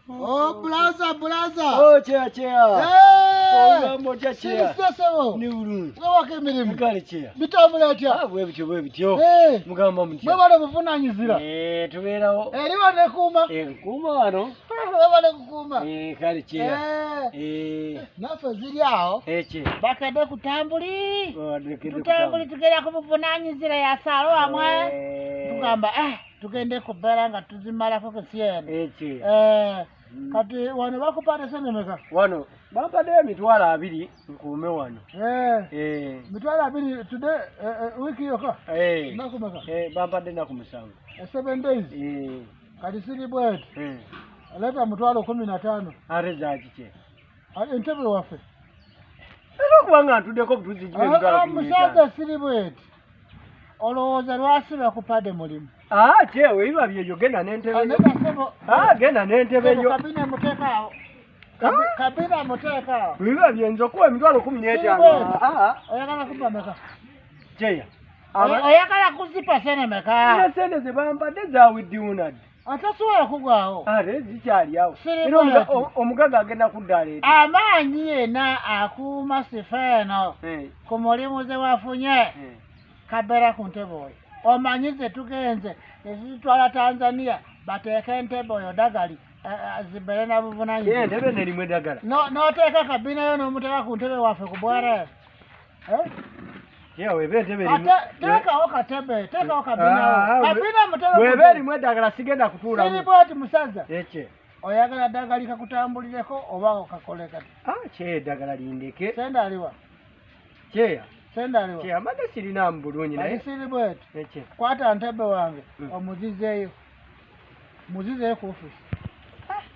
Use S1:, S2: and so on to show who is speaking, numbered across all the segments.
S1: Oh, brother, brother.
S2: Oh, chair, chair.
S1: Hey!
S2: Ogamba otya chair?
S1: Siri ssebo.
S2: Ni bulungi.
S1: Wewaka emirimu.
S2: Kale chair.
S1: Bitambula etya?
S2: Ah, bwe bityo bwe bityo.
S1: Hey!
S2: Mugamba mutya?
S1: Mwebale buvunaanyizira.
S2: Eh, tubeerawo.
S1: Eri wano ekuuma.
S2: Eh, nkuuma wano.
S1: Webale kukuuma.
S2: Eh, kale chair.
S1: Eh.
S2: Eh.
S1: Naffe ziri awo.
S2: Eh, chair.
S3: Bakedde kutambuli.
S2: Oh, tulekedde
S3: Tutambuli tugenda ku buvunaanyizira ya saalo wamwe.
S2: Eh.
S3: Tugamba eh tugende ku bbeera nga tuzimalako ku si eno.
S2: Eh, chair.
S3: Eh, kati wano bakupadde sente meka?
S2: Wano bampaddeyo 20,000 nkuume wano.
S1: Eh.
S2: Eh.
S1: 20,000 today, wiiki yokka.
S2: Eh.
S1: Nnaku meka?
S2: Eh, bampadde nnaku 7.
S1: 7 days.
S2: Eh.
S1: Kati siri bweti.
S2: Eh.
S1: Leeta 15,000.
S2: Ate zaaki kye?
S1: Entebe waffe.
S2: Era okuba nga ntuddeko butuuzi gibe 15,000.
S1: Musajja siri bweti.
S3: Olowooza lwaki bakupadde mulimu?
S2: Ah, kyewe biba byebyo genda n'entebe yo.
S3: Nedda ssebo.
S2: Ah, genda n'entebe yo.
S3: Kabina muteeka awo. Kabina muteeka awo.
S2: Biba byenza okuwa 15,000. Ah,
S3: oyagala kupa meka?
S2: Kyeya.
S3: Oyagala kuzipa sente meka?
S2: Ina sente ze bampadde zaawiddiwunadde.
S3: Atasobola kugwawo.
S2: Ate zikyali awo. Era omugagga agenda kudda aleete.
S3: Amaanyi yenna akuuma sifa eno ku mulimu ze wafunye. Kabeera ku ntebe oyo. Omanyi ze tugenze ne zitutwala Tanzania bateeke entebe oyo ddagali zibeere na buvunaanyizibwa.
S2: Entebe nerimu eddagala.
S3: N'oteeka kabina yo n'omuteeka ku ntebe waffe ku bwereere.
S2: Yewe ebe entebe erimu.
S3: Teekawo katebe, teekawo kabina yo. Kabina mutebe.
S2: Bw'eba erimu eddagala sigenda kutuulamu.
S3: Siri bw'oti musajja.
S2: Ekye.
S3: Oyagala ddagala likakutambulireko oba okakole kati?
S2: Ah, kye eddagala lindeke.
S3: Sente aliwa?
S2: Kyeya.
S3: Sente aliwa?
S2: Kyeya mbadde sirinaamu bulungi naye.
S3: Siri bw'eti.
S2: Ekye.
S3: Kwata ntebe wange omuzizeeyo. Muzizeeyo ku office.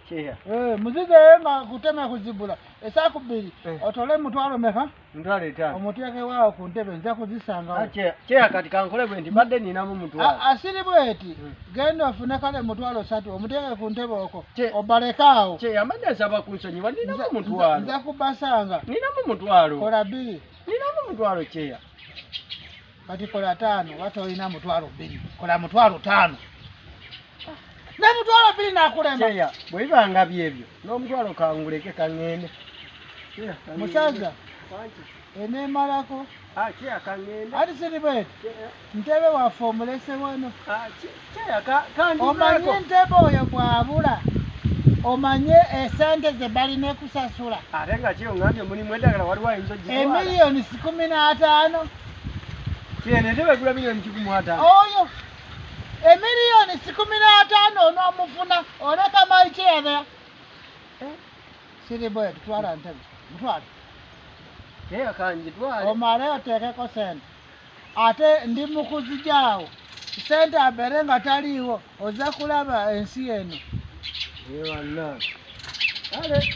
S2: Kyeya.
S3: Eh, muzizeeyo nga kutema kuzibula. Essaaku 2 otole 50,000 meka?
S2: 50,000.
S3: Omuteeke waawo ku ntebe nja kuzisangawo.
S2: Kyeya kati kankole bwe nti mbadde ninamu 50,000.
S3: Asiri bw'eti genda ofune kale 30,000 omuteeke ku ntebe okwo obaleke awo.
S2: Kyeya mbadde nsaba kunsonyiwa ninamu 50,000.
S3: Nja kubasanga.
S2: Ninamu 50,000.
S3: Kola 2.
S2: Ninamu 50,000 kyeya.
S3: Kati kola 5 wate olina 20,000. Kola 50,000. Ne 20,000 nakulema.
S2: Kyeya bwe bibanga byebyo n'omutwalo kanguleke kaŋŋende.
S3: Musajja eneemalako.
S2: Ah, kyeya kaŋŋende.
S3: Ati siri bweti ntebe waffe omulese wano.
S2: Kyeya kandivaako.
S3: Omanye ntebe oyo bw'abula omanye esente ze balina kusasula.
S2: Ate nga kyeya oŋŋambye mulimu eddagala waliwo ayinza ogitwala.
S3: Emiliyoni 15.
S2: Kyeya entebe egula 15,000,000.
S3: Oyo emiliyoni 15 onoomufuna oleka my chair there. Siri bweti twala ntebe mutwale.
S2: Kyeya kanjitwale.
S3: Omale oteekeko sente. Ate ndi mu kuzijaawo. Sente abeere nga taliiwo ozza kulaba ensi eno.
S2: Ewanna. Kale.